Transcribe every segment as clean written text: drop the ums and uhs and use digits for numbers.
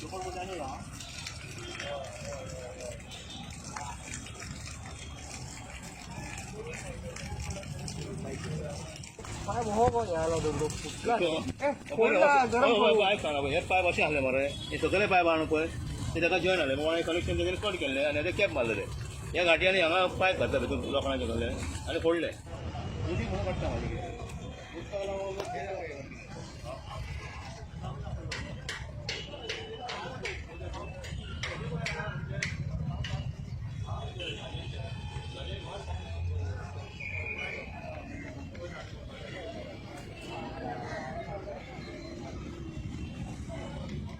हे पायप अशें आसले मरे, हे सगळे पायप हाडून पळय ते ताका जॉयन जाले, मागीर कनेक्शन तेंच्यांनी कट केल्लें आनी ते कॅप मारलेले. ह्या घाटयांनी हांगा पायप घातला भितून लोखणाचे घातले आनी फोडले. उदीक म्हणून काडटा मागीर.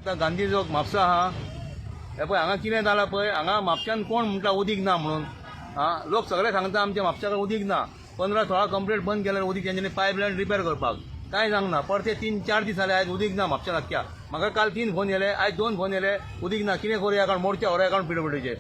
आतां गांधी चौक म्हापसा आहा, हे पळय हांगा कितें जालां पळय. हांगा म्हापश्यान कोण म्हणटा उदीक ना म्हणून. आं, लोक सगळे सांगता आमच्या म्हापश्याक उदीक ना. 15-16 कंप्लेंट बंद केल्यार उदीक तेंच्यांनी पायपलायन रिपेर करपाक कांय जावंक ना. परते 3-4 दीस जाले आयज उदीक ना म्हापश्यान अख्ख्या. म्हाका काल 3 फोन येयले, आयज 2 फोन येयले, उदीक ना, कितें करुया कारण मोडच्या व्हरोया कारण पिडब्ल्यूडीचेर.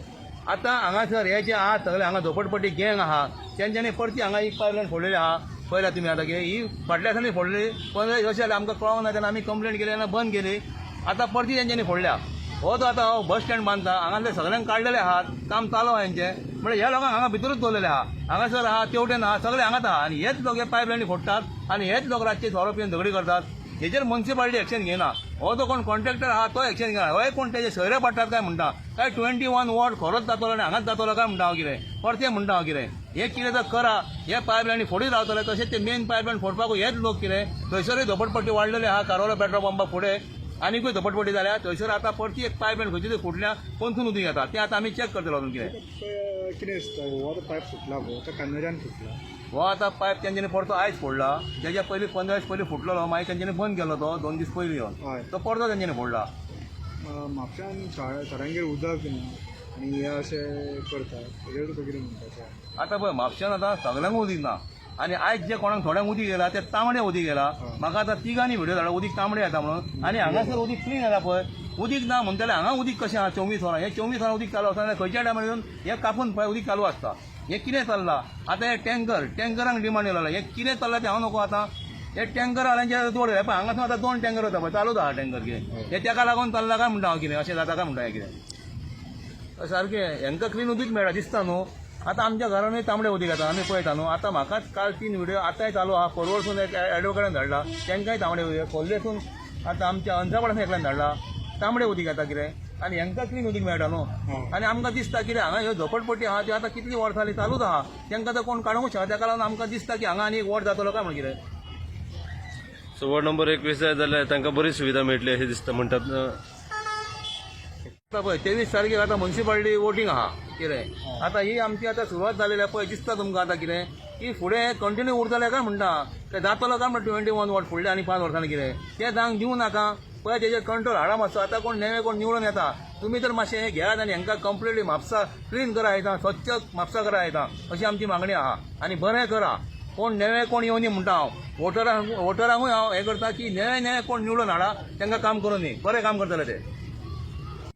आतां हांगासर हे जे आहा सगळे हांगा झोपडपट्टी गँग आहा तेंच्यांनी परती हांगा एक पायपलायन फोडलेली आहा. पळयला तुमी आतां कितें ही फाटल्या दिसांनी फोडलेली, 15 दीस अशें जालें आमकां कळोंक ना तेन्ना आमी कंप्लेंट केली तेन्ना बंद केली. आतां परती तेंच्यांनी फोडल्या. हो तो आतां बस स्टँड बांदता, हांगासर सगळ्यांक काडलेले आहात, काम चालू आहा हेंचें. म्हणल्यार ह्या लोकांक हांगा भितरूच दवरलेले आहा. हांगासर आहा तेवटेन आहा सगळे हांगाच आहा. आनी हेच लोक हे पायपलायनी फोडटात आनी हेच लोक रातचे सोरो पिवन झगडी करतात. हेजेर मुन्सिपालिटी एक्शन घेयना. हो जो कोण कॉन्ट्रॅक्टर आहा तो एक्शन घेयना. होय कोण तेजे सोयरे पडटात काय म्हणटा, काय 21 वॉर्ड खरोच जातलो आनी हांगाच जातलो काय म्हणटा हांव कितें, परतें म्हणटा हांव कितें. हें कितें तर करा, हे पायपलायनी फोडीत रावतले. तशेंच ते मेन पायपलायन फोडपाक हेच लोक कितें थंयसरूय झोपडपट्टी वाडलेली आहा. कारोलो पेट्रोल पंपा फुडें आनीकूय झोपडपट्टी जाल्या, थंयसर आतां परती एक पायपलायन खंयची तरी फुटल्या, कोंथून उदीक येता, तें आतां आमी चॅक करतले वचून कितें. कितें दिसता हो आतां पायप फुटला पळय, तो केन्नाच्यान फुटला? हो आतां पायप तेंच्यांनी परतो आयज फोडला. तेज्या पयलीं 15 दीस पयलीं फुटलेलो, मागीर तेंच्यांनी बंद केलो तो 2 दीस पयलीं येवन, तो परतो तेंच्यांनी फोडला. म्हापश्यान थोड्यांगेर उदक ना आनी हे अशें करता, हेजेर तुका कितें म्हणपाचें? आतां पळय म्हापश्यान आतां सगळ्यांक उदीक ना आनी आयज जे कोणाक थोड्यांक उदीक येयला ते तांबडे उदीक येयला. म्हाका आतां तिगांनी व्हिडियो धाडला उदीक तांबडे येता म्हणून. आनी हांगासर उदीक क्लीन येता पळय, उदीक ना म्हणटले हांगा उदीक कशें आहा 24 वरां, हें 24 वरां उदीक चालू आसता. खंयच्या टायमार येवन हें कापून पळय उदीक चालू आसता. हें कितें चल्लां आतां? हे टँकरांक डिमांड येयलो, हें कितें चल्लां तें हांव नको. आतां हे टँकर वाल्यांचे जोड पळय हांगासून आतां 2 टँकर वता पळय, चालूच आहा टँकर. कितें हें तेका लागून चल्लां काय म्हणटा हांव, कितें अशें जाता काय म्हणटा हें कितें सारकें. हेंकां क्लीन उदीक मेळटा दिसता न्हू. आतां आमच्या घरानूय तांबडे उदीक येता आमी पळयता न्हू. आतां म्हाकाच काल 3 व्हिडियो आतांय चालू आहा. कोरवळसून एक एडवोकेटान धाडला, तांकांय तांबडे उदीक. खोर्लेसून आतां आमच्या अंजापाडासून एकल्यान धाडला, तांबडे उदीक येता कितें. आनी हेंकां क्लीन उदीक मेळटा न्हू. आनी आमकां दिसता कितें हांगा ह्यो झोपडपट्टी आहा त्यो आतां कितली वर्सां जालीं चालूच आहा, तांकां तर कोण काडूंक शकना. ताका लागून आमकां दिसता की हांगा आनी एक वॉर्ड जातलो काय म्हण कितें. सो वॉर्ड नंबर 21 जाय जाल्यार तांकां बरी सुविधा मेळटली अशें दिसता म्हणटात. आतां पळय 23 तारखेक आतां मुन्सिपालिटी वोटींग आहा कितें. आतां ही आमची आतां सुरवात जालेली आहा पळय, दिसता तुमकां आतां कितें की फुडें कंटिन्यू उरतलें काय म्हणटा, तें जातलो काय म्हणटा 21 वॉर्ड फुडले आनी 5 वर्सांनी कितें तें जावंक दिवं नाका. पळय तेजेर कंट्रोल हाडा मातसो. आतां कोण नेवे कोण निवडून येता तुमी तर मातशें हें घेयात आनी हांकां कंप्लिटली म्हापसा क्लीन करा येता, स्वच्छ म्हापसा करा येता अशी आमची मागणी आहा. आनी बरें करा, कोण नेवे कोण येवनी म्हणटा हांव. वोटरांकूय हांव हें करता की नेवे नेवे कोण निवडून हाडा, तांकां काम करूं न्ही, बरें काम करतले ते.